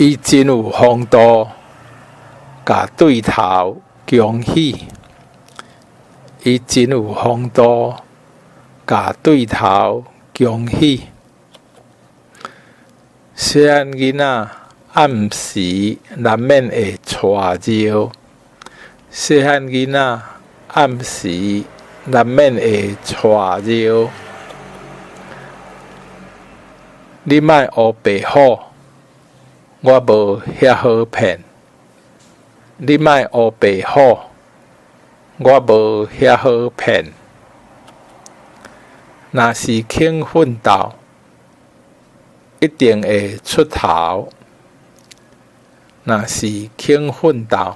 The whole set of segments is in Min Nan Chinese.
伊真有風度，共對頭恭喜。伊真有風度，共對頭恭喜。細漢囡仔暗時難免會跣尿。細漢囡仔暗時難免會跣尿。你莫烏白唬，我無遐好騙。你莫烏白唬，我無遐好騙。若是肯奮鬥，一定會出頭。若是肯奮鬥，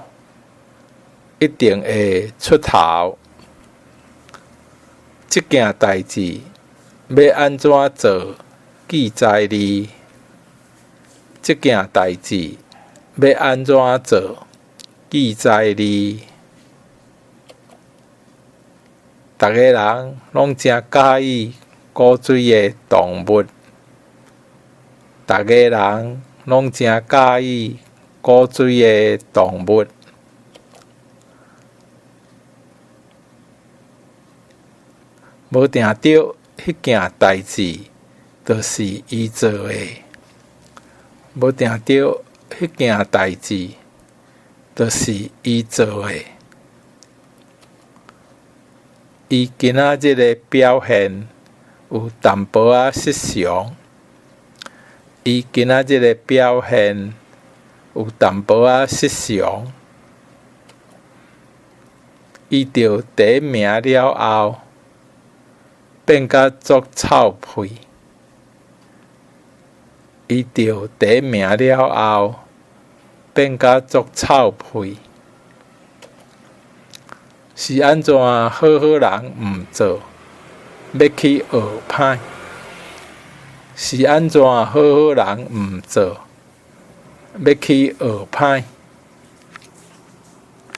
一定會出頭。這件代誌欲按怎做，記在你。這件代誌欲按怎做，記在你。逐个人攏誠佮意古錐的動物。逐个人攏誠佮意古錐的動物。無定著彼件代誌就是伊做的。無定著彼件代誌就是伊做的。伊今仔日的表現有淡薄仔失常。伊今仔日的表現有淡薄仔失常。伊著第一名了後，變甲足臭屁。伊著第一名了後，變甲足臭屁。是按怎好好人毋做，欲去學歹？是按怎好好人毋做，欲去學歹？